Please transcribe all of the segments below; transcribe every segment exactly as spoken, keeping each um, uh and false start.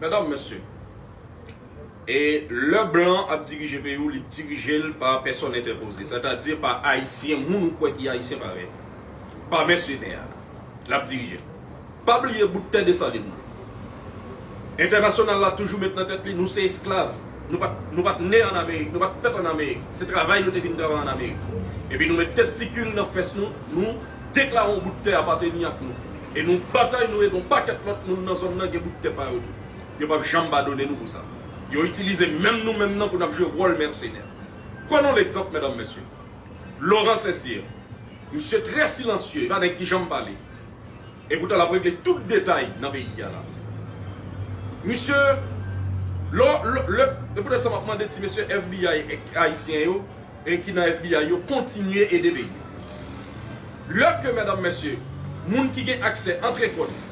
Medam, mesye, e lè blan ap dirije peyi w, li dirije l pa pèsòn entèpoze, sètadi pa Ayisyen, moun ou kwè ki Ayisyen parèy, pa mèsenè a, l ap dirije. Pa bliye bout tè Desalin nan. Entènasyonal la toujou met nan tèt li, nou se esklav. Nou pa t, nou pa t ne ann Amerik, nou pa t fèt ann Amerik. Se travay nou te vin travay ann Amerik. Epi nou met testikil nan fès nou, nou deklare yon bout tè apateni ak nou. E nou batay nou ede yon pakèt lòt moun nan zòn nan gen bout tè pa yo tou. Yo p ap janm padone nou pou sa. Yo itilize menm nou menm nan pou n ap jwe wòl mèsenè. Pran yon legzanp, medam, mesye. Laurent Saint-Cyr. Misye trè silansye, e pa nèg ki janm pale. Epoutan, l ap regle tout detay nan peyi a la. Misye, lò, lò, lè, e poutèt sa m ap mande ti mesye F B I ayisyen yo, e ki nan F B I yo, kontinye ede peyi. Lè ke, medam, mesye, moun ki gen aksè antre kò n,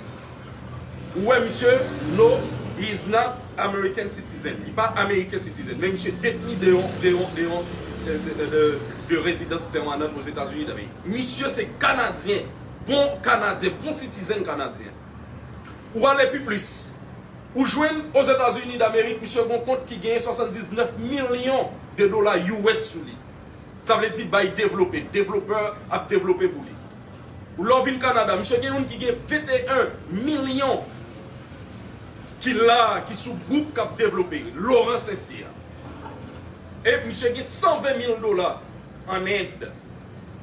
ou wè misye, no, he is not American citizen. Li pa American citizen, men misye detni de yon, de yon, de yon citizen, de, de, de, de, de rezidans pèmanan Ozetazini. Misye se Kanadyen, bon Kanadyen, bon citizen kanadyen. Ou ale pi plis. Ou jwenn Ozetazini Damerik, misye gon kont ki genyen swasanndiznèf milyon de dola U S sou li. Sa vle di bay devlope, devlopè ap devlope pou li. Ou lè w vin Kanada, misye gen youn ki gen venteyen milyon ki la, ki sou gwoup k ap devlope, Laurent Saint-Cyr. E misye gen sanven mil dola ann End.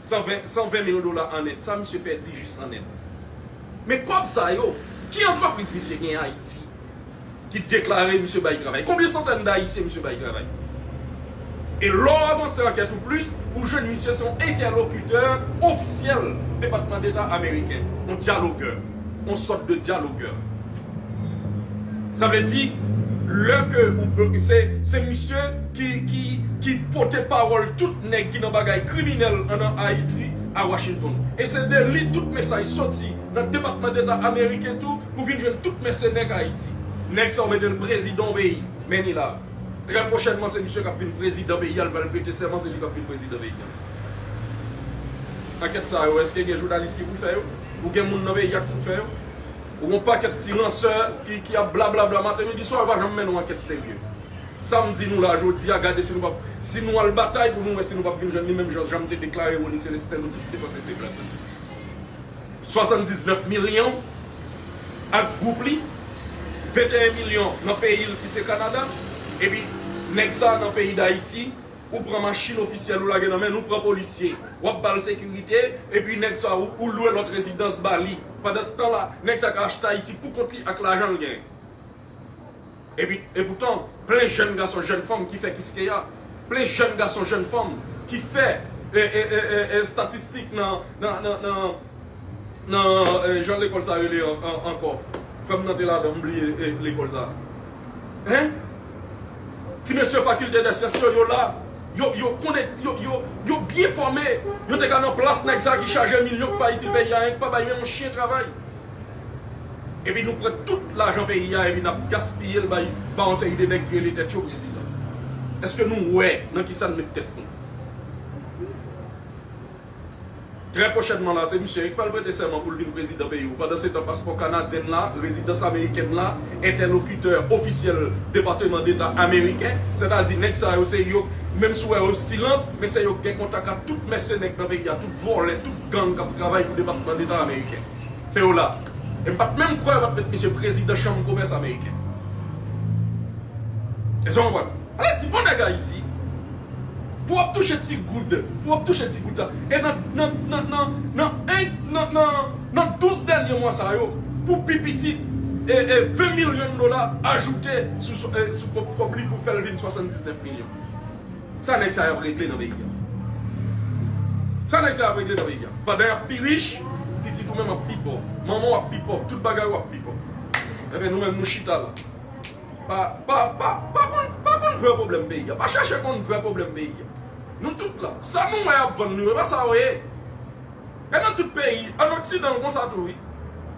Sanven, sanven mil dola ann End. Sa misye pèdi jis ann End. Men kòb sa yo, ki antrepriz misye gen Ayiti ki deklare misye bay travay? Konbyen santèn d Ayisyen misye bay travay? E lè w avanse ankèt ou plis, ou jwenn misye se yon entèlokitè ofisyèl Depatman Deta ameriken, yon dyalogè, yon sòt de dyalogè. Sa vle di, lè ke ou, se, se misye ki, ki, ki pote pawòl tout nèg ki nan bagay kriminèl ann Ayiti a Washington. E se de li tout mesaj soti nan Depatman Deta ameriken tou pou vin jwenn tout mèsenè k Ayiti. Nèg sa yo mete l prezidan yon peyi, men ni la. Trè pwochènman, se misye k ap vin prezidan peyi a, l pral prete sèman, se li k ap vin prezidan peyi a. Ankèt sa yo, èske gen jounalis ki pou fè yo? Ou gen moun nan peyi a k pou fè yo? Ou gon pakèt ti ransè ki, ki ap blablabla maten, midi, swa, yo pa janm mennen yon ankèt serye. Sa m di nou la jodi a, gade si nou p ap, si nou al batay pou nou wè si nou p ap vin jwenn li menm jan, jan m te deklare Rony Celestin, nou tout te panse se blag. Swasanndiznèf milyon ak gwoup li, venteyen milyon nan peyi l ki se Kanada, epi nèg sa nan peyi Dayiti, ou pran machin ofisyèl ou lage nan men l, ou pran polisye, w ap ba l sekirite, epi nèg sa ou, ou lwe lòt rezidans ba li. Pandanstan la, nèg sa ka achte Ayiti pou kont li ak lajan l genyen. Epi, epoutan, plen jèn gason, jèn fanm ki fè kiskeya, plen jèn gason, jèn fanm ki fè e, e, e, e, e, estatistik nan, nan, nan, nan, nan e, jan lekòl sa rele an, an, ankò. Frè m nan te ladan, m bliye e, lekòl sa. Hein? Ti mesye fakilte dè syans yo, yo la. Yo, yo konnen, yo, yo, yo byen fòme. Yo te ka nan plas nèg sa ki chaje milyon k pa itil peyi a, anyen k pa bay menm yon chyen travay. Epi nou pran tout lajan peyi a, epi n ap gaspiye l bay, bay yon seri de nèg ki rele tèt yo prezidan. Èske nou wè nan kisa n met tèt nou? Trè pwochènman la, se misye ki pral prete sèman pou l vin prezidan peyi w. Pandansetan, paspò kanadyen n la, rezidans amerikèn la, entèlokitè ofisyèl Depatman Deta ameriken, sètadi nèg sa yo, se yo, menm si w wè yo silans, men se yo k gen kontak ak tout mèsenè k nan peyi a, tout vòlè, tout gang k ap travay pou Depatman Deta ameriken. Se yo la. E m pa t menm kwè yo pa t met misye prezidan chanm komès ameriken. Èske w konprann? Alè di, bon nèg Ayiti, pou w ap touche ti goud, pou w ap touche ti goud sa. E nan, nan, nan, nan, nan, en, nan, nan, nan douz dènye mwa sa yo, pou pi piti, e, e, ven milyon dola ajoute sou, sou, e, sou kòb, kòb li pou fè l vin swasanndiznèf milyon. Sa nèg sa y ap regle nan peyi a? Sa nèg sa y ap regle nan peyi a? Pandan y ap pi rich, pitit ou menm ap pi pòv. Manman w ap pi pòv, tout bagay ou ap pi pòv. Ebyen, nou menm, nou chita la. Pa, pa, pa, pa konn, pa konn vrè pwoblèm peyi a. Pa chèche konn vrè pwoblèm peyi a. Nou tout la. Sa nou wè y ap vann nou, e pa sa yo ye. E nan tout peyi, ann Oksidan, l konsa tou, wi.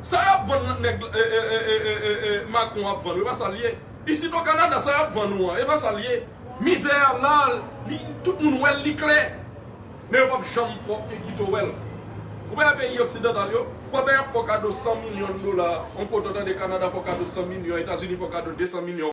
Sa y ap vann nèg, e, e, Macron ap vann, e pa sa l ye. Isit o Kanada, sa y ap vann nou an, e pa sa l ye. Mizè a la, li, tout moun wè l, li klè. Men yo p ap janm fè w kite w wè l. Ou pa wè peyi oksidantal yo, ou pa wè y ap fè w kado san milyon dola, yon kote w tande Kanada fè w kado san milyon, Etazini fè w kado de san milyon.